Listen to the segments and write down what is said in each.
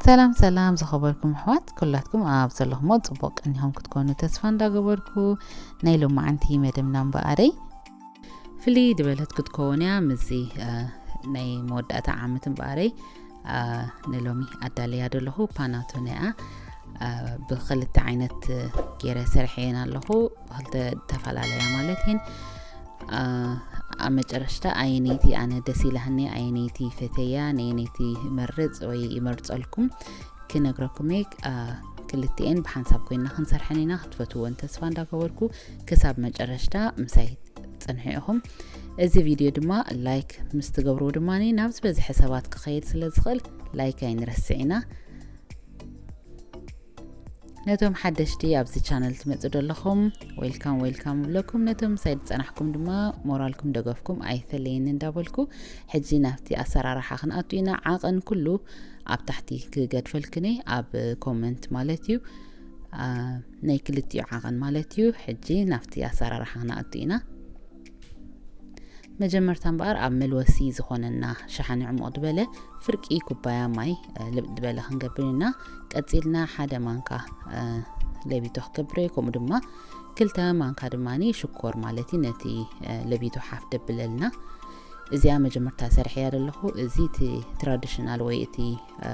ሰላም ሰላም ዝኸበርኩም ኣሕዋት፣ ኩላትኩም ኣብ ዘለኹሞ ጽቡቕ ቀኒኹም ክትኮኑ ተስፋ እንዳገበርኩ፣ ናይ ሎማዓንቲ መደብና እምበኣረይ ፍልይ ዝበለት ክትከውን እያ። ምስዚ፣ እ፣ ናይ መወዳእታ ዓመት እምበኣረይ፣ እ፣ ንሎሚ ኣዳልያ ዘለኹ ፓናቶነ እያ። እ፣ ብኽልተ ዓይነት፣ እ፣ ገይረ ሰሪሐየን ኣለኹ። ብኽልተ ዝተፈላለያ ማለት እየን። እ፣ ኣብ መጨረሽታ ኣየነይቲ ኣነ ደስ ኢላህኒ፣ ኣየነይቲ ፈተያ፣ ነየነይቲ ይመርጽ ወይ ይመርጸልኩም ክነግረኩም እየ። እ፣ ክልቲኤን ብሓንሳብ ኮይና ክንሰርሐን ኢና። ክትፈትውወን ተስፋ እንዳገበርኩ ክሳብ መጨረሽታ ምሳይ ጽንሑ ኢኹም። እዚ ቪድዮ ድማ ላይክ ምስ ትገብርዎ ድማ ናብ ዝበዝሐ ሰባት ክኸይድ ስለ ዝኽእል ላይክ ኣይንረስዕ ኢና። ነቶም ሓደሽቲ ኣብዚ ቻነል ትመጹ ዘለኹም ዌልካም ዌልካም እብለኩም። ነቶም ምሳይ ዝጸናሕኩም ድማ ሞራልኩም ደገፍኩም ኣይፈለየኒ እንዳበልኩ፣ ሕጂ ናብቲ ኣሰራርሓ ክንኣቱ ኢና። ዓቐን ኩሉ ኣብ ታሕቲ ክገድፈልክኒ ኣብ ኮመንት ማለት እዩ። አ፣ ናይ ክልቲኡ ዓቐን ማለት እዩ። ሕጂ ናብቲ ኣሰራርሓ ክንኣቱ ኢና። መጀመርታ እምበኣር ኣብ መልወሲ ዝኾነና ሸሓኒ ዕሙቕ ዝበለ ፍርቂ ኩባያ ማይ፣ እ፣ ልብጥ ዝበለ ክንገብር ኢና። ቀጺልና ሓደ ማንካ፣ እ፣ ለቢቶ ክገብር እየ። ከምኡ ድማ ክልተ ማንካ ድማ ሽኮር ማለት እዩ፣ ነቲ፣ እ፣ ለቢቶ ሓፍ ደብለልና። እዚኣ መጀመርታ ሰርሐያ ዘለኹ፣ እዚ እቲ ትራዲሽናል ወይ እቲ፣ እ፣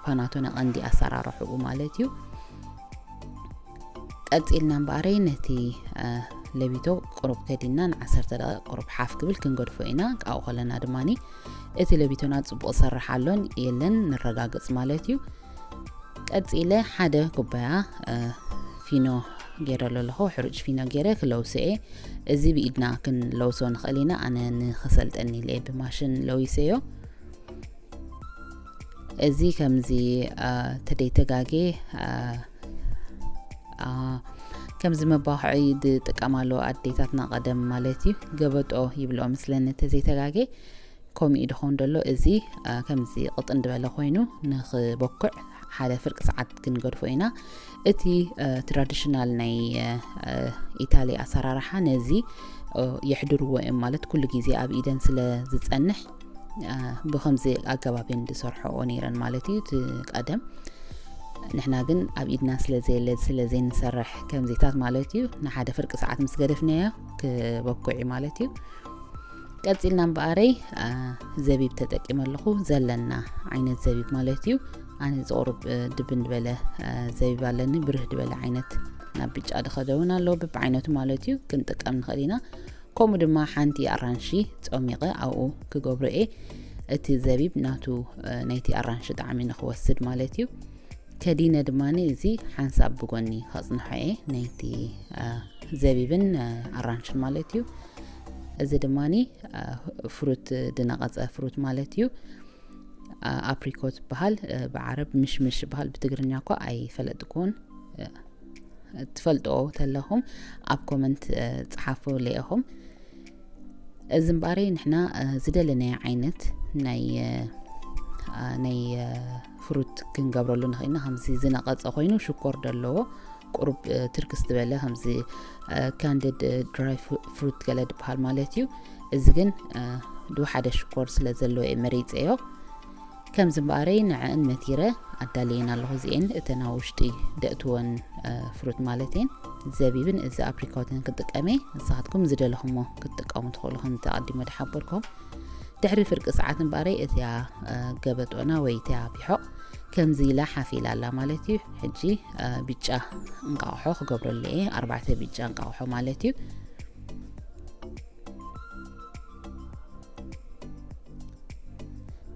ፓናቶነ ቀንዲ ኣሰራርሕኡ ማለት እዩ። ቀጺልና እምበኣረይ ነቲ፣ እ፣ ለቢቶ ቁሩብ ከዲና ንዓሰርተ ደቂቕ ቁሩብ ሓፍ ክብል ክንገድፎ ኢና። ካብኡ ከለና ድማኒ እቲ ለቢቶና ጽቡቕ ዝሰርሕ ኣሎን የለን ንረጋግጽ ማለት እዩ። ቀጺለ ሓደ ኩባያ፣ እ፣ ፊኖ ገይረ ኣለኹ፣ ሕሩጭ ፊኖ ገይረ ክለውሶ እየ። እዚ ብኢድና ክንለውሶ ንኽእል ኢና። ኣነ ንኽሰልጠኒ ኢለ እየ ብማሽን ለዊሰዮ። እዚ ከምዚ፣ አ፣ ተደይተጋጌ፣ አ፣ አ፣ ከምዚ መባኽዒ ዝጥቀማሉ ኣዴታትና ቀደም ማለት እዩ። ገበጦ ይብልኦ ምስለኒ ተዘይተጋጌ። ከምኡ እዩ ድኸውን ደሎ። እዚ፣ አ፣ ከምዚ ቅጥን ዝበለ ኮይኑ ንኽበኩዕ ሓደ ፍርቂ ሰዓት ክንገድፎ ኢና። እቲ፣ አ፣ ትራዲሽናል ናይ፣ አ፣ አ፣ ኢታሊ ኣሰራርሓ ነዚ፣ አ፣ የሕድርዎ እዮም ማለት ኩሉ ግዜ ኣብ ኢደን ስለ ዝጸንሕ፣ አ፣ ብኸምዚ ኣገባብ እየን ዝሰርሕኦ ነይረን ማለት እዩ። እቲ ቀደም ንሕና ግን ኣብ ኢድና ስለ ዘየለ ስለ ዘይንሰርሕ ከምዚታት ማለት እዩ። ንሓደ ፍርቂ ሰዓት ምስ ገደፍናዮ ክበኩዕ እዩ ማለት እዩ። ቀጺልና እምበኣረይ፣ አ፣ ዘቢብ ተጠቂመ ኣለኹ። ዘለና ዓይነት ዘቢብ ማለት እዩ። ኣነ ዝቑሩብ፣ እ፣ ድብን ዝበለ፣ እ፣ ዘቢብ ኣለኒ። ብርህ ዝበለ ዓይነት ናብ ብጫ ድኸደ እውን ኣሎ። በብዓይነቱ ማለት እዩ ክንጥቀም ንኽእል ኢና። ከምኡ ድማ ሓንቲ ኣራንሺ ጸሚቐ ኣብኡ ክገብሮ እየ። እቲ ዘቢብ ናቱ፣ እ፣ ናይቲ ኣራንሺ ጣዕሚ ንኽወስድ ማለት እዩ። ከዲነ ድማኒ እዚ ሓንሳብ ብጎኒ ከጽንሖ እየ፣ ናይቲ፣ እ፣ ዘቢብን፣ እ፣ ኣራንሽን ማለት እዩ። እዚ ድማኒ፣ እ፣ ፍሩት፣ ድነቐጸ ፍሩት ማለት እዩ። እ፣ ኣፕሪኮት ይበሃል፣ እ፣ ብዓረብ ምሽምሽ ይበሃል፣ ብትግርኛ እኳ ኣይፈለጥኩዎን። እ፣ ትፈልጥዎ ተለኹም ኣብ ኮመንት፣ እ፣ ጸሓፉለይ ኢኹም። እዚ እምበኣረይ ንሕና፣ እ፣ ዝደለናዮ ዓይነት ናይ፣ እ፣ እ፣ ናይ፣ እ፣ ፍሩት ክንገብረሉ ንኽእል ኢና። ከምዚ ዝነቐጸ ኮይኑ ሽኮር ዘለዎ ቁሩብ፣ እ፣ ትርክስ ዝበለ ከምዚ፣ እ፣ ካንድድ፣ እ፣ ድራይ ፍሩ-፣ ፍሩት ገለ ዝበሃል ማለት እዩ። እዚ ግን፣ እ፣ ድው ሓደ ሽኮር ስለ ዘለዎ እየ መሪጸዮ። ከምዚ እምበኣረይ ንዐን መቲረ ኣዳልየን ኣለኹ። እዚኤን እተን ኣብ ውሽጢ ደእትወን፣ እ፣ ፍሩት ማለት እየን። ዘቢብን እዚ ኣፕሪኮትን ክጥቀም እየ። ንስኻትኩም ዝደለኹሞ ክትጥቀሙ ትኽእሉ፣ ከምቲ ኣቐዲመ ዝሓበርኩም። ድሕሪ ፍርቂ ሰዓት እምበኣረይ እቲያ፣ እ፣ ገበጦና ወይ እቲያ ቢሖቕ ከምዚ ኢላ ሓፍ ኢላ ኣላ ማለት እዩ። ሕጂ፣ እ፣ ብጫ እንቃቑሖ ክገብረሉ እየ፣ ኣርባዕተ ብጫ እንቃቑሖ ማለት እዩ።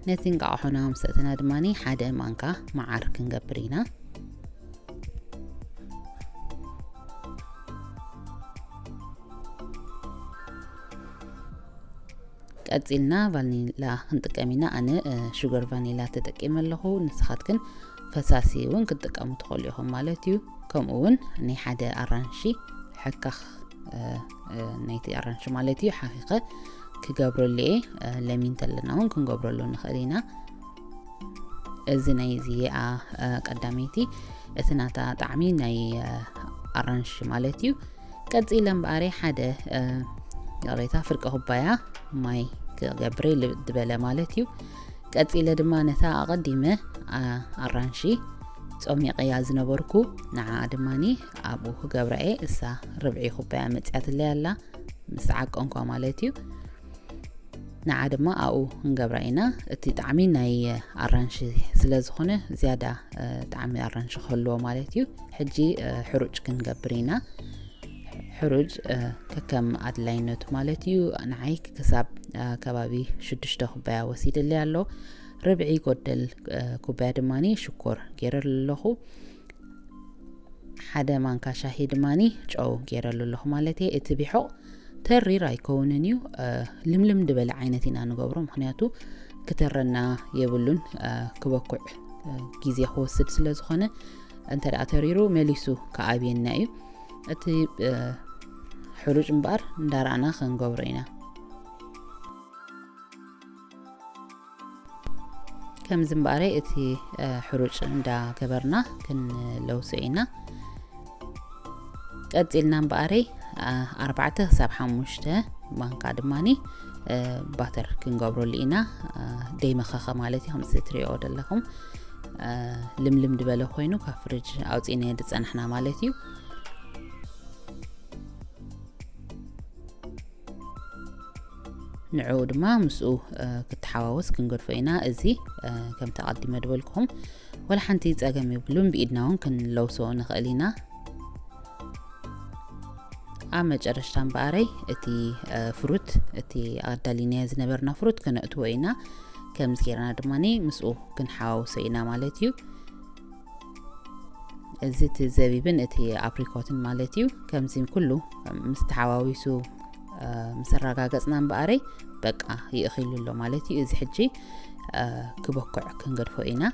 ነቲ እንቃቑሖና ምስ ኣእተና ድማኒ ሓደ ማንካ መዓር ክንገብር ኢና። ቀጺልና ቫኒላ ክንጥቀም ኢና። ኣነ፣ እ፣ ሹገር ቫኒላ ተጠቂመ ኣለኹ። ንስኻትክን ፈሳሲ እውን ክትጥቀሙ ትኽእሉ ኢኹም ማለት እዩ። ከምኡ እውን ናይ ሓደ ኣራንሺ ሕካኽ፣ እ፣ እ፣ ናይቲ ኣራንሺ ማለት እዩ ሓኺኸ ክገብረሉ እየ። እ፣ ለሚን ተለና እውን ክንገብረሉ ንኽእል ኢና። እዚ ናይ እዚኣ፣ እ፣ ቀዳመይቲ እቲ ናታ ጣዕሚ ናይ፣ እ፣ ኣራንሺ ማለት እዩ። ቀጺለ እምበኣረይ ሓደ፣ እ፣ ይቕሬታ፣ ፍርቂ ኩባያ ማይ ክገብረ ልብጥ ዝበለ ማለት እዩ። ቀጺለ ድማ ነታ ኣቐዲመ ኣራንሺ ጾሚቐያ ዝነበርኩ፣ ንዓ ድማኒ ኣብኡ ክገብራ እየ። እሳ ርብዒ ኩባያ መጽያትለይ ኣላ፣ ምስ ዓቀንኳ ማለት እዩ። ንዓ ድማ ኣብኡ ክንገብራ ኢና። እቲ ጣዕሚ ናይ ኣራንሺ ስለ ዝኾነ ዝያዳ ጣዕሚ ኣራንሺ ክህልዎ ማለት እዩ። ሕጂ ሕሩጭ ክንገብር ኢና። ሕሩጭ ከከም ኣድላይነቱ ማለት እዩ። ንዓይ ክሳብ ከባቢ ሽዱሽተ ኩባያ ወሲድለይ ኣሎ። ርብዒ ጎደል ኩባያ ድማኒ ሽኮር ገይረሉ ኣለኹ። ሓደ ማንካ ሻሂ ድማኒ ጨው ገይረሉ ኣለኹ ማለት እየ። እቲ ቢሖቕ ተሪር ኣይከውንን እዩ፣ ልምልም ዝበለ ዓይነት ኢና ንገብሮ፣ ምክንያቱ ክተረና የብሉን። ክበኩዕ ግዜ ክወስድ ስለ ዝኾነ፣ እንተ ደኣ ተሪሩ መሊሱ ክኣብየና እዩ። እቲ ሕሩጭ እምበኣር እንዳረኣና ክንገብሮ ኢና። ከምዚ እምበኣረይ እቲ ሕሩጭ እንዳገበርና ክንለውሶ ኢና። ቀጺልና እምበኣረይ ኣርባዕተ ክሳብ ሓሙሽተ ማንካ ድማኒ ባተር ክንገብረሉ ኢና። ደይመኸኸ ማለት እዩ። ከምዚ ትሪኦ ዘለኹም ልምልም ዝበለ ኮይኑ ካብ ፍሪጅ ኣውፂእናዮ ዝፀናሕና ማለት እዩ። ንዕኡ ድማ ምስኡ ክተሓዋወስ ክንገድፎ ኢና። እዚ ከምቲ ኣቐዲመ ዝበልኩም ወላ ሓንቲ ጸገም የብሉን፣ ብኢድና እውን ክንለውሶ ንኽእል ኢና። ኣብ መጨረሽታ እምበኣረይ እቲ ፍሩት፣ እቲ ኣዳሊናዮ ዝነበርና ፍሩት ከነእትዎ ኢና። ከምዚ ጌርና ድማ ምስኡ ክንሓዋውሶ ኢና ማለት እዩ። እዚ እቲ ዘቢብን እቲ ኣፕሪኮትን ማለት እዩ። ከምዚ ኩሉ ምስ ተሓዋዊሱ ምስ ኣረጋገጽና እምበኣረይ በቃ ይእኺሉ ኣሎ ማለት እዩ። እዚ ሕጂ ክበኩዕ ክንገድፎ ኢና።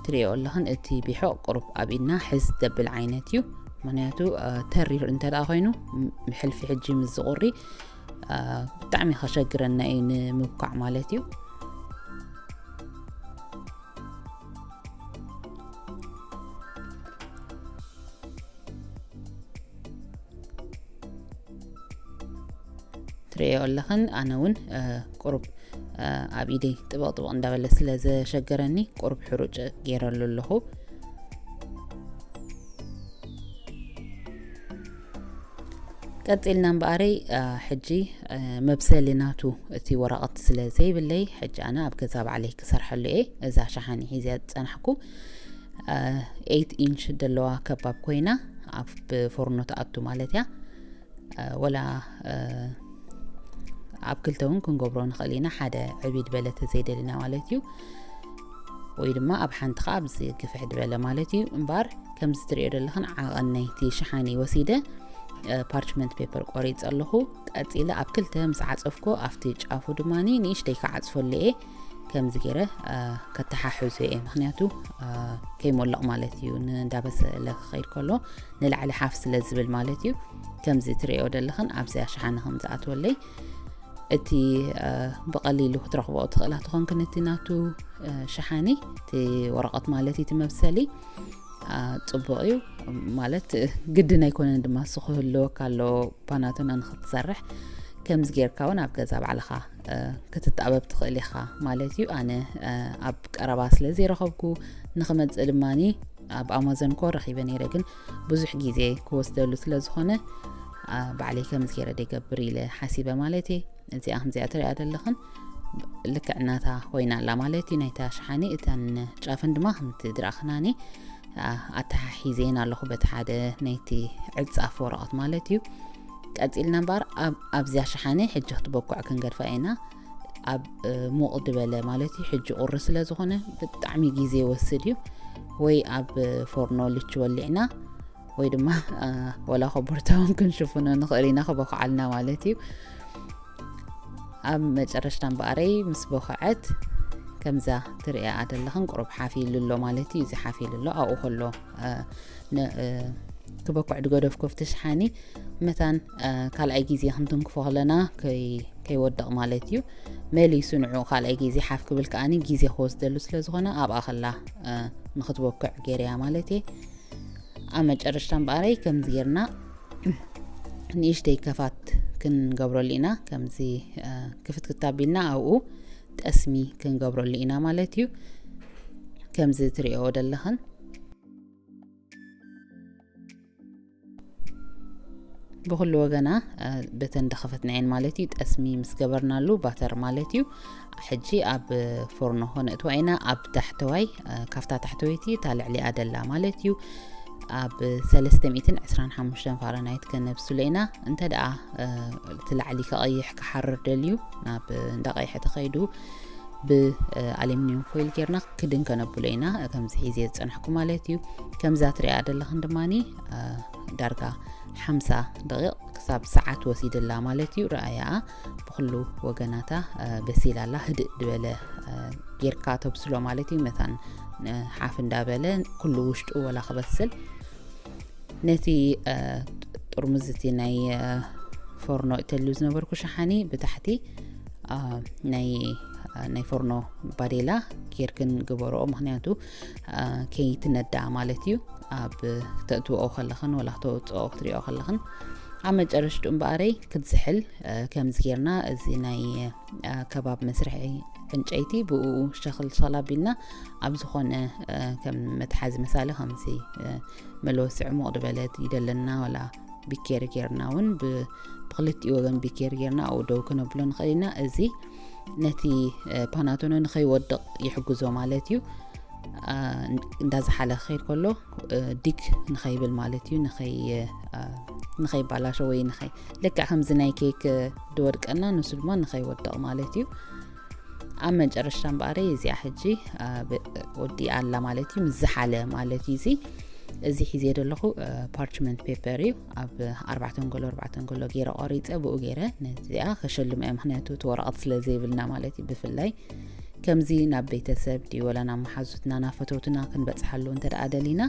ትሪኦ ኣለኽን እቲ ቢሖቕ ቁሩብ ኣብ ኢድና ሕዝ ዘብል ዓይነት እዩ። ምኽንያቱ ተሪር እንተ ደኣ ኮይኑ ሕልፊ ሕጂ ምስ ዝቑሪ ብጣዕሚ ከሸግረና እዩ ንምብኳዕ ማለት እዩ። ትርእዮ ኣለኽን ኣነ እውን ቁሩብ ኣብ ኢደይ ጥበቕ ጥበቕ እንዳበለ ስለ ዘሸገረኒ ቁሩብ ሕሩጭ ገይረሉ ኣለኹ። ቀጺልና እምበኣረይ ሕጂ መብሰሊ ናቱ እቲ ወረቐት ስለ ዘይብለይ ሕጂ ኣነ ኣብ ገዛ ባዕለይ ክሰርሐሉ እየ። እዛ ሸሓኒ ሒዘ ዝጸናሕኩ ኤይት ኢንች ዘለዋ ከባብ ኮይና ኣብ ፎርኖ ትኣቱ ማለት እያ። ወላ ኣብ ክልተ እውን ክንገብሮ ንኽእል ኢና፣ ሓደ ዕብይ ዝበለ ተዘይደሊና ማለት እዩ። ወይ ድማ ኣብ ሓንቲ ከዓ ኣብዚ ግፍሕ ዝበለ ማለት እዩ። እምበኣር ከምዚ ትሪኦ ዘለኽን ዓቐን ናይቲ ሸሓኒ ወሲደ ፓርችመንት ፔፐር ቆሪፀ ኣለኹ። ቀፂለ ኣብ ክልተ ምስ ዓፀፍኮ ኣብቲ ጫፉ ድማ ንእሽተይ ክዓፅፈሉ እየ። ከምዚ ገይረ ከተሓሕዞ እየ፣ ምክንያቱ ከይሞልቕ ማለት እዩ። ንእንዳበሰለ ክኸይድ ከሎ ንላዕሊ ሓፍ ስለ ዝብል ማለት እዩ። ከምዚ ትሪኦ ዘለኽን ኣብዚኣ ሸሓኒ ከም ዝኣትወለይ እቲ ብቐሊሉ ክትረኽቦ ትኽእላ ትኾንክን እቲ ናቱ ሸሓኒ፣ እቲ ወረቐት ማለት እቲ መብሰሊ ጽቡቕ እዩ ማለት ግድን ኣይኮነን ድማ እሱ ክህልወካ ኣለዎ ፓናቶና ንኽትሰርሕ። ከምዚ ጌርካ እውን ኣብ ገዛ ባዕልኻ ክትጣበብ ትኽእል ኢኻ ማለት እዩ። ኣነ ኣብ ቀረባ ስለ ዘይረኸብኩ ንኽመጽእ ድማኒ ኣብ ኣማዞን ኮ ረኺበ ነይረ፣ ግን ብዙሕ ግዜ ክወስደሉ ስለ ዝኾነ ባዕለይ ከምዚ ገይረ ደይገብር ኢለ ሓሲበ ማለት እየ። እዚኣ ከምዚኣ ትሪኣ ዘለኽን ልክዕ ናታ ኮይና ኣላ ማለት እዩ። ናይታ ሸሓኒ እተን ጫፈን ድማ ከምቲ ዝረኣኽናኒ ኣተሓሒዘን ኣለኹ በቲ ሓደ ናይቲ ዕጻፍ ወረቐት ማለት እዩ። ቀጺልና እምበኣር ኣብዚኣ ሸሓኒ ሕጂ ክትበኩዕ ክንገድፋ ኢና። ኣብ ሙቕ ዝበለ ማለት እዩ። ሕጂ ቁሪ ስለ ዝኾነ ብጣዕሚ ግዜ ይወስድ እዩ። ወይ ኣብ ፎርኖ ልች ወሊዕና ወይ ድማ ወላ ኮቦርታ እውን ክንሽፍኖ ንኽእል ኢና ክበኩዓልና ማለት እዩ። ኣብ መጨረሽታ እምበኣረይ ምስ በኹዐት ከምዛ ትሪኣ ዘለኽን ቁሩብ ሓፍ ኢሉ ኣሎ ማለት እዩ። እዚ ሓፍ ኢሉ ኣሎ ኣብኡ ከሎ ክበኩዕ ድገደፍኩ ኣብቲ ሸሓኒ መታን ካልኣይ ግዜ ክንትንክፎ ከለና ከይወድቕ ማለት እዩ። መሊሱ ንዑ ካልኣይ ግዜ ሓፍ ክብል ከኣኒ ግዜ ክወስደሉ ስለ ዝኾነ ኣብኣ ከላ ንክትበኩዕ ገይረያ ማለት እየ። ኣብ መጨረሽታ እምበኣረይ ከምዚ ጌርና ንእሽተይ ከፋት ክንገብረሉ ኢና። ከምዚ ክፍት ክታቢልና ኣብኡ ጠስሚ ክንገብረሉ ኢና ማለት እዩ። ከምዚ ትሪኦ ዘለኽን ብኩሉ ወገና በተን ደኸፈትናየን ማለት እዩ። ጠስሚ ምስ ገበርናሉ ባተር ማለት እዩ። ሕጂ ኣብ ፎርኖ ከነእትዋ ኢና። ኣብ ታሕተዋይ ካብታ ታሕተወይቲ እታ ልዕሊኣ ደላ ማለት እዩ። ኣብ ሰለስተ ሚእትን ዕስራን ሓሙሽተን ፋረናይት ከነብስሎ ኢና። እንተ ደኣ እቲ ላዕሊ ከቐይሕ ክሓርር ደልዩ ናብ እንዳቐይሐ ተኸይዱ ብኣሉሚኒየም ፎይል ጌርና ክድን ከነብሎ ኢና። ከምዚ ሒዜ ዝጸናሕኩ ማለት እዩ። ከምዛ ትሪኣ ዘለኽን ድማኒ ዳርጋ ሓምሳ ደቂቕ ክሳብ ሰዓት ወሲድላ ማለት እዩ። ረኣያ ብኩሉ ወገናታ በሲላላ ህድእ ዝበለ ጌርካ ተብስሎ ማለት እዩ። መታን ሓፍ እንዳበለ ኩሉ ውሽጡ ወላ ክበስል ነቲ ጥርሙዝ እቲ ናይ ፎርኖ እተልዩ ዝነበርኩ ሸሓኒ ብታሕቲ ናይ ናይ ፎርኖ ባዴላ ጌርክን ግበርኦ። ምክንያቱ ከይትነዳ ማለት እዩ። ኣብ ተእትወኦ ከለኽን ወላ ክተውፅኦ ክትሪኦ ከለኽን ኣብ መጨረሽቱ እምበኣረይ ክትዝሕል ከምዚ ጌርና እዚ ናይ ከባብ መስርሒ ዕንጨይቲ ብኡ ሸኽል ሸኽል ኣቢልና ኣብ ዝኾነ ከም መትሓዚ መሳሊ ከምዚ መልወሲ ዕሙቕ ዝበለት ይደለና ወላ ቢኬሪ ጌርና እውን ብክልቲኡ ወገን ቢኬሪ ጌርና ኣብኡ ደው ክነብሎ ንኽእል ኢና። እዚ ነቲ ፓናቶነ ንኸይወድቕ ይሕግዞ ማለት እዩ። እንዳዝሓለ ክኸይድ ከሎ ዲግ ንኸይብል ማለት እዩ። ንኸይባላሾ ወይ ልክዕ ከምዚ ናይ ኬክ ዝወድቀና ንሱ ድማ ንኸይወድቕ ማለት እዩ። ኣብ መጨረሽታ እምበኣረይ እዚኣ ሕጂ ወዲኣ ኣላ ማለት እዩ። ምስ ዝሓለ ማለት እዩ። እዚ እዚ ሒዘ ዘለኹ ፓርችመንት ፔፐር እዩ። ኣብ ኣርባዕተ ኣንጎሎ ኣርባዕተ ኣንጎሎ ገይረ ቆሪፀ ብኡ ገይረ ነዚኣ ከሸልሞ እየ። ምክንያቱ እቲ ወረቐት ስለ ዘይብልና ማለት እዩ። ብፍላይ ከምዚ ናብ ቤተሰብ ድዩ ወላ ናብ መሓዙትና ናብ ፈተውትና ክንበፅሓሉ እንተ ደኣ ደሊና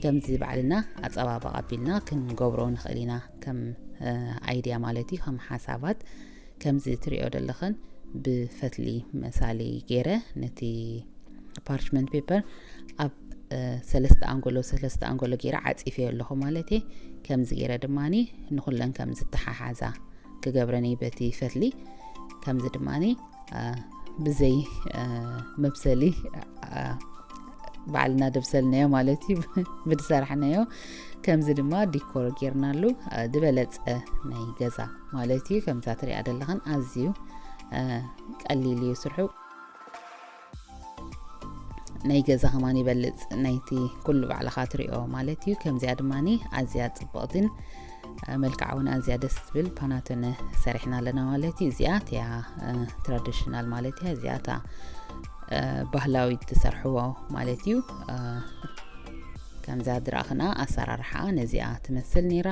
ከምዚ ባዕልና ኣፀባበቕ ኣቢልና ክንገብሮ ንኽእል ኢና። ከም ኣይድያ ማለት እዩ፣ ከም ሓሳባት ከምዚ ትሪኦ ዘለኽን ብፈትሊ መሳሊ ገይረ ነቲ ፓርችመንት ፔፐር ኣብ ሰለስተ ኣንጎሎ ሰለስተ ኣንጎሎ ገይረ ዓፂፈዮ ኣለኹ ማለት እየ። ከምዚ ገይረ ድማኒ ንኩለን ከም ዝተሓሓዛ ክገብረን እየ በቲ ፈትሊ። ከምዚ ድማኒ ብዘይ መብሰሊ ባዕልና ደብሰልናዮ ማለት እዩ ብድሰራሕናዮ። ከምዚ ድማ ዲኮር ጌርናሉ ዝበለፀ ናይ ገዛ ማለት እዩ። ከምዛ ትሪኣ ዘለኽን ኣዝዩ ቀሊል እዩ ስርሑ። ናይ ገዛ ከማን ይበልፅ ናይቲ ኩሉ ባዕልኻ ትሪኦ ማለት እዩ። ከምዚኣ ድማኒ ኣዝያ ፅብቕትን መልክዓ እውን ኣዝያ ደስ ትብል ፓናቶነ ሰሪሕና ኣለና ማለት እዩ። እዚኣ እቲያ ትራዲሽናል ማለት እያ። እዚኣ እታ ባህላዊ ትሰርሕዎ ማለት እዩ። ከምዛ ድራኽና ኣሰራርሓ ነዚኣ ትመስል ነይራ።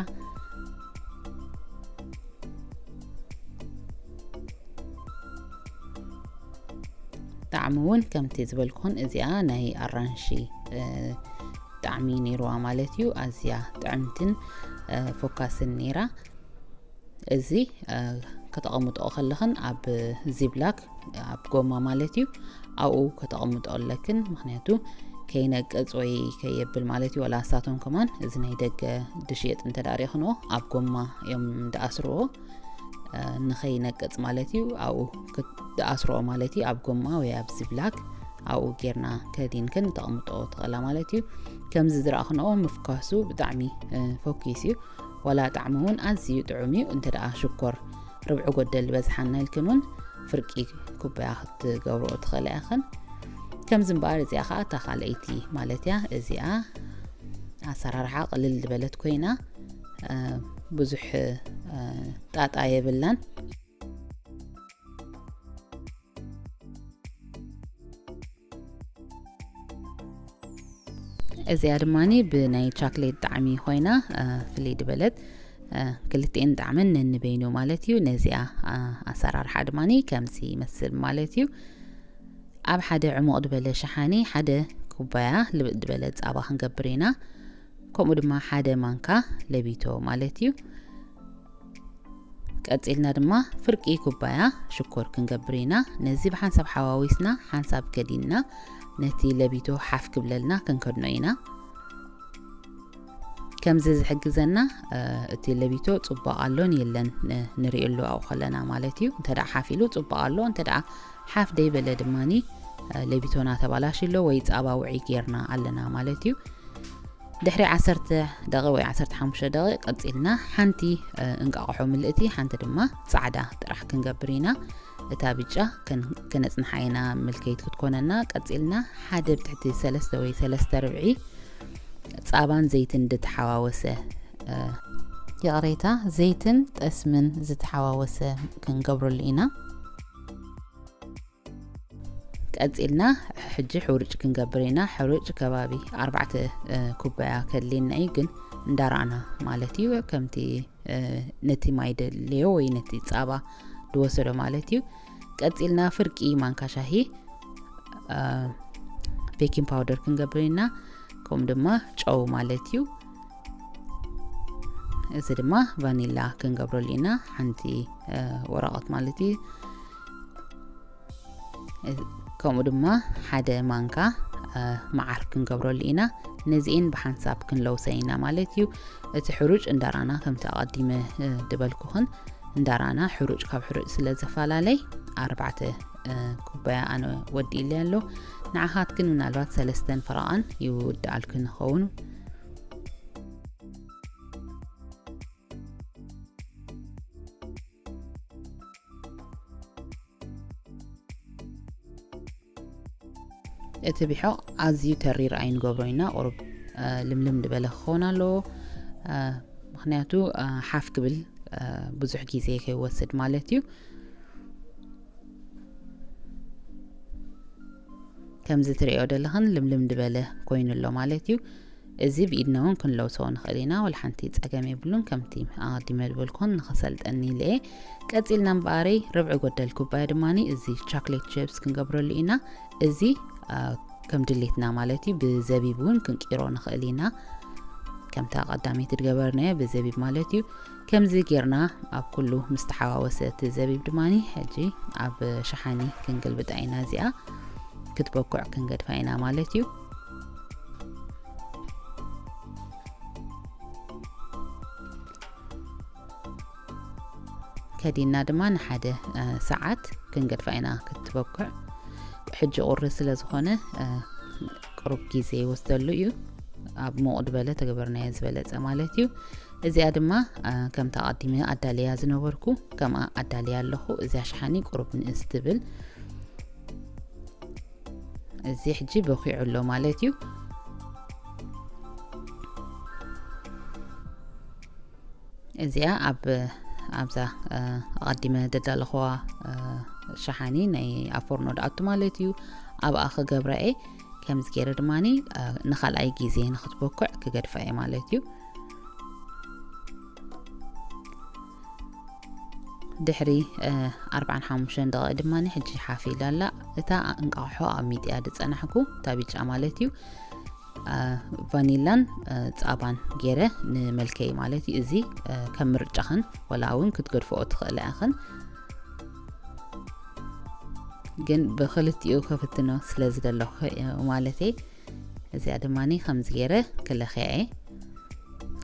ጣዕሚ እውን ከምቲ ዝበልኩን እዚኣ ናይ ኣራንሺ ጣዕሚ ነይርዋ ማለት እዩ። ኣዝያ ጥዕምትን ፎካስን ነይራ። እዚ ከተቐምጦ ከለኽን ኣብ ዚብላክ ኣብ ጎማ ማለት እዩ ኣብኡ ከተቐምጦ ኣለክን። ምክንያቱ ከይነቅፅ ወይ ከየብል ማለት እዩ። ወላ ንሳቶም ከማን እዚ ናይ ደገ ድሽየጥ እንተ ደኣ ሪእኽንዎ ኣብ ጎማ እዮም ዝኣስርዎ ንኸይነቅፅ ማለት እዩ። ኣብኡ ክትኣስርኦ ማለት እዩ ኣብ ጎማ ወይ ኣብ ዚብላክ ኣብኡ ጌርና ከዲንክን ተቐምጦ ትኽእላ ማለት እዩ። ከምዚ ዝረእኽንኦ ምፍኳሱ ብጣዕሚ ፈኪስ እዩ። ዋላ ጣዕሚ እውን ኣዝዩ ጥዑም እዩ። እንተ ደኣ ሽኮር ርብዒ ጎደል ዝበዝሓና ኢልክን እውን ፍርቂ ኩባያ ክትገብርኦ ትኽእላ ኢኽን። ከምዚ እምበኣር እዚኣ ከዓ እታ ካልኣይቲ ማለት እያ። እዚኣ ኣሰራርሓ ቅልል ዝበለት ኮይና ብዙሕ ጣጣ የብላን። እዚኣ ድማኒ ብናይ ቻክሌት ጣዕሚ ኮይና ፍልይ ድበለት ክልቲኤን ጣዕመን ነንበይኑ ማለት እዩ። ነዚኣ ኣሰራርሓ ድማኒ ከምዚ ይመስል ማለት እዩ። ኣብ ሓደ ዕሙቕ ድበለ ሸሓኒ ሓደ ኩባያ ልብጥ ድበለ ፃባ ክንገብር ኢና። ከምኡ ድማ ሓደ ማንካ ለቢቶ ማለት እዩ። ቀፂልና ድማ ፍርቂ ኩባያ ሽኮር ክንገብር ኢና። ነዚ ብሓንሳብ ሓዋዊስና ሓንሳብ ከዲንና ነቲ ለቢቶ ሓፍ ክብለልና ክንከድኖ ኢና። ከምዚ ዝሕግዘና እቲ ለቢቶ ፅቡቕ ኣሎን የለን ንሪእሉ ኣብኡ ከለና ማለት እዩ። እንተ ደኣ ሓፍ ኢሉ ፅቡቕ ኣሎ፣ እንተ ደኣ ሓፍ ደይበለ ድማኒ እ፣ ሌቢቶና ተባላሽሎ ወይ ጻባ ውዒ ጌርና ኣለና ማለት እዩ። ድሕሪ ዓሰርተ ደቂ ወይ ዓሰርተ ሓሙሽተ ደቂ ቀጺልና ሓንቲ፣ እ፣ እንቃቕሖ ምልእቲ፣ ሓንቲ ድማ ጻዕዳ ጥራሕ ክንገብር ኢና። እታ ብጫ ከን-፣ ከነጽንሓ ኢና፣ ምልከይት ክትኮነና። ቀጺልና ሓደ ብትሕቲ ሰለስተ ወይ ሰለስተ ርብዒ ጻባን ዘይትን ዝተሓዋወሰ፣ እ፣ ይቕሬታ፣ ዘይትን ጠስምን ዝተሓዋወሰ ክንገብረሉ ኢና። ቀጺልና ሕጂ ሕሩጭ ክንገብር ኢና። ሕሩጭ ከባቢ ኣርባዕተ፣ እ፣ ኩባያ ከድልየና እዩ፣ ግን እንዳራእና ማለት እዩ። ከምቲ፣ እ፣ ነቲ ማይ ደልዮ ወይ ነቲ ጻባ ድወሰዶ ማለት እዩ። ቀጺልና ፍርቂ ማንካ ሻሂ፣ እ፣ ቤኪንግ ፓውደር ክንገብር ኢና። ከምኡ ድማ ጨው ማለት እዩ። እዚ ድማ ቫኒላ ክንገብረሉ ኢና፣ ሓንቲ፣ እ፣ ወረቐት ማለት እዩ። እዚ፣ ከምኡ ድማ ሓደ ማንካ፣ እ፣ መዓር ክንገብረሉ ኢና። ነዚኤን ብሓንሳብ ክንለውሰ ኢና ማለት እዩ። እቲ ሕሩጭ እንዳራና ከምቲ ኣቐዲመ፣ እ፣ ድበልኩኽን እንዳራና ሕሩጭ ካብ ሕሩጭ ስለ ዝፈላለይ ኣርባዕተ፣ እ፣ ኩባያ ኣነ ወዲእለ ኣሎ። ንዓኻትክን ምናልባት ሰለስተን ፈረቓን ይውድኣልክን ይኸውን። እቲ ቢሖቕ ኣዝዩ ተሪር ኣይንገብሮ ኢና፣ ቁሩብ፣ እ፣ ልምልም ዝበለ ክኸውን ኣለዎ። እ፣ ምኽንያቱ፣ እ፣ ሓፍ ክብል፣ እ፣ ብዙሕ ግዜ ከይወስድ ማለት እዩ። ከምዚ ትርእዮ ዘለኽን ልምልም ዝበለ ኮይኑ ኣሎ ማለት እዩ። እዚ ብኢድና እውን ክንለውሶ ንኽእል ኢና፣ ወላ ሓንቲ ጸገም የብሉን። ከምቲ ኣቐዲመ ዝበልኩን ንኽሰልጠኒ ኢለ እየ። ቀጺልና እምበኣረይ ርብዒ ጎደል ኩባያ ድማኒ እዚ ቻክሌት ቺፕስ ክንገብረሉ ኢና። እዚ፣ አ፣ ከም ድሌትና ማለት እዩ። ብዘቢብ እውን ክንቂሮ ንኽእል ኢና። ከምታ ቀዳመይቲ ዝገበርናዮ ብዘቢብ ማለት እዩ። ከምዚ ጌርና ኣብ ኩሉ ምስ ተሓዋወሰ እቲ ዘቢብ ድማኒ ሕጂ ኣብ ሸሓኒ ክንግልብጣ ኢና። እዚኣ ክትበኩዕ ክንገድፋ ኢና ማለት እዩ። ከዲና ድማ ንሓደ፣ እ፣ ሰዓት ክንገድፋ ኢና ክትበኩዕ። ሕጂ ቁሪ ስለ ዝኾነ፣ እ፣ ቅሩብ ግዜ ይወስደሉ እዩ። ኣብ ሙቕ ዝበለ ተገበርናዮ ዝበለጸ ማለት እዩ። እዚኣ ድማ፣ እ፣ ከምታ ኣቐዲመ ኣዳልያ ዝነበርኩ ከምኣ ኣዳልያ ኣለኹ። እዚኣ ሸሓኒ ቅሩብ ንእስ ትብል። እዚ ሕጂ በኺዑ ኣሎ ማለት እዩ። እዚኣ ኣብ፣ ኣብዛ፣ እ፣ ኣቐዲመ ደዳለኽዋ፣ እ፣ ሸሓኒ ናይ ኣብ ፎርኖ ድኣቱ ማለት እዩ። ኣብኣ ክገብራ እየ። ከምዚ ገይረ ድማኒ፣ እ፣ ንኻልኣይ ግዜ ንኽትበኩዕ ክገድፋ እየ ማለት እዩ። ድሕሪ፣ እ፣ ኣርባዓን ሓሙሽተን ደቂቕ ድማኒ ሕጂ ሓፍ ኢላ ኣላ። እታ እንቃቑሖ ኣብ ሚጥያ ዝጸናሕኩ፣ እታ ቢጫ ማለት እዩ። እ፣ ቫኒላን፣ እ፣ ጻባን ገይረ ንመልከይ ማለት እዩ። እዚ፣ እ፣ ከም ምርጫኽን ወላ እውን ክትገድፍኦ ትኽእላ ኢኽን። ግን ብኽልቲኡ ከፍትኖ ስለ ዝደለኹ፣ እ፣ ማለተይ እዚኣ ድማኒ ከምዚ ገይረ ክለኽያ እየ።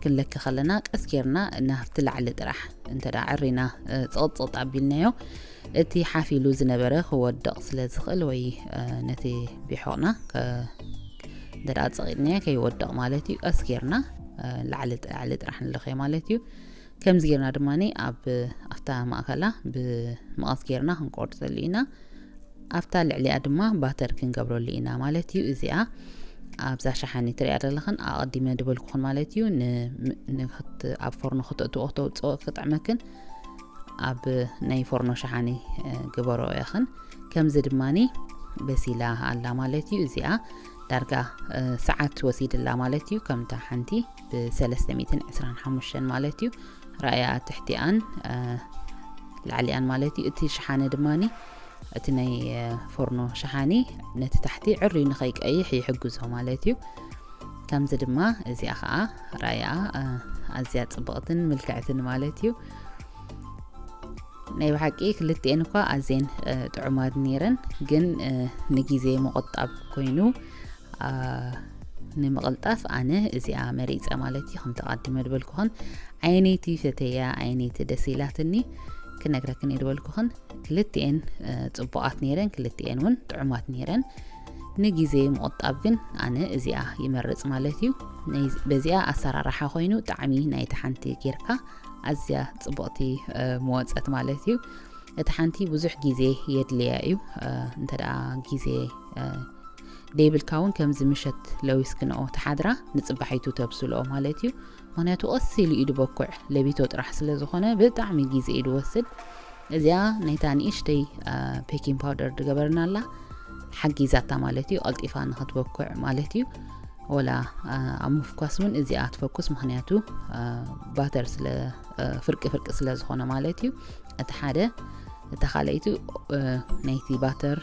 ክንለኪ ከለና ቀስ ጌርና ናብቲ ላዕሊ ጥራሕ እንተ ደኣ ዕሪና፣ እ፣ ጽቕጥጽቕጥ ኣቢልናዮ፣ እቲ ሓፍ ኢሉ ዝነበረ ክወድቕ ስለ ዝኽእል ወይ፣ እ፣ ነቲ ቢሖቕና ከ-፣ እንተ ደኣ ጸቒጥናዮ ከይወድቕ ማለት እዩ። ቀስ ጌርና፣ እ፣ ላዕሊ ጥ-፣ ላዕሊ ጥራሕ ንለኽዮ ማለት እዩ። ከምዚ ጌርና ድማኒ ኣብ፣ ኣብታ ማእከላ ብመቐስ ጌርና ክንቆርጸሉ ኢና። ኣብታ ልዕሊኣ ድማ ባተር ክንገብረሉ ኢና ማለት እዩ። እዚኣ ኣብዛ ሸሓኒ ትሪኣ ዘለኽን ኣቐዲመ ድበልኩኽን ማለት እዩ። ን-፣ ንክት-፣ ኣብ ፎርኖ ክተእትዎ ክተውፅኦ ክጥዕመክን ኣብ ናይ ፎርኖ ሸሓኒ፣ እ፣ ግበሮ ኢኽን። ከምዚ ድማኒ በሲላ ኣላ ማለት እዩ። እዚኣ ዳርጋ፣ እ፣ ሰዓት ወሲድላ ማለት እዩ። ከምታ ሓንቲ ብሰለስተ ሚእትን ዕስራን ሓሙሽተን ማለት እዩ። ራእያ ትሕቲኣን፣ እ፣ ላዕሊኣን ማለት እዩ። እቲ ሸሓነ ድማኒ፣ እቲ ናይ፣ እ፣ ፎርኖ ሸሓኒ ነቲ ታሕቲ ዕርዩ ንኸይቀይሕ ይሕግዞ ማለት እዩ። ከምዚ ድማ እዚኣ ኸዓ ራእያ፣ እ፣ ኣዝያ ጽብቕትን ምልክዕትን ማለት እዩ። ናይ ብሓቂ ክልቲኤን እኳ ኣዝየን፣ እ፣ ጥዑማት ነይረን፣ ግን፣ እ፣ ንግዜ ምቑጣብ ኮይኑ፣ ኣ፣ ንምቕልጣፍ ኣነ እዚኣ መሪጸ ማለት እዩ። ከምቲ ኣቐዲመ ዝበልኩኽን ዓይነይቲ ፈተያ፣ ዓይነይቲ ደስ ኢላትኒ። ክነግረክን እየ ዝበልኩኽን። ክልቲኤን ጽቡቓት ነይረን፣ ክልቲኤን እውን ጥዑማት ነይረን። ንግዜ ምቑጣብ ግን ኣነ እዚኣ ይመርጽ ማለት እዩ። በዚኣ ኣሰራርሓ ኮይኑ ጣዕሚ ናይቲ ሓንቲ ጌርካ ኣዝያ ጽቡቕቲ መወጸት ማለት እዩ። እቲ ሓንቲ ብዙሕ ግዜ የድልያ እዩ። እንተ ደኣ ግዜ ደይብልካ እውን ከምዚ ምሸት ለዊስክንኦ ትሓድራ ንጽባሒቱ ተብስልኦ ማለት እዩ። ምክንያቱ ቀስ ኢሉ እዩ ድበኩዕ፣ ለቢቶ ጥራሕ ስለ ዝኾነ ብጣዕሚ ግዜ እዩ ድወስድ። እዚኣ ናይታ ንእሽተይ ፔኪንግ ፓውደር ድገበርና ኣላ ሓጊዛታ ማለት እዩ፣ ቀልጢፋ ንኽትበኩዕ ማለት እዩ። ወላ ኣብ ምፍኳስ እውን እዚኣ ትፈኩስ፣ ምክንያቱ ባተር ስለ ፍርቂ ፍርቂ ስለ ዝኾነ ማለት እዩ። እቲ ሓደ። እታ ካልኣይቲ ናይቲ ባተር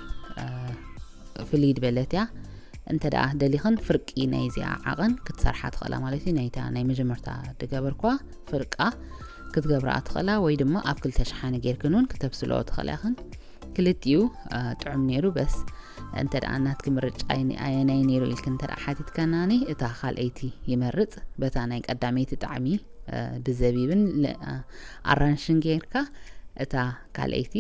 ፍልይ ዝበለት እያ። እንተ ደኣ ደሊኽን ፍርቂ ናይ እዚኣ ዓቐን ክትሰርሓ ትኽእላ ማለት እዩ። ናይታ ናይ መጀመርታ ድገበርኳ ፍርቃ ክትገብራ ትኽእላ፣ ወይ ድማ ኣብ ክልተ ሸሓኒ ጌርክን እውን ክተብስልኦ ትኽእላ ኢኽን። ክልቲኡ ጥዑም ነይሩ። በስ እንተ ደኣ ናትኪ ምርጫ ኣየናይ ነይሩ ኢልክን እንተ ደኣ ሓቲትካናኒ፣ እታ ካልኣይቲ ይመርጽ። በታ ናይ ቀዳመይቲ ጣዕሚ ብዘቢብን ኣራንሽን ጌርካ እታ ካልኣይቲ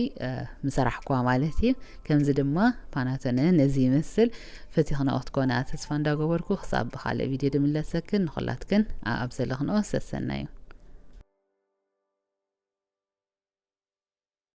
ምሰራሕኳ ማለት እዩ። ከምዚ ድማ ፓናቶነ ነዚ ይመስል። ፈቲኽንኦ ክትኮና ተስፋ እንዳገበርኩ፣ ክሳብ ብኻልእ ቪድዮ ድምለሰክን፣ ንኹላትክን ኣብ ዘለኽንኦ ሰሰናዩ።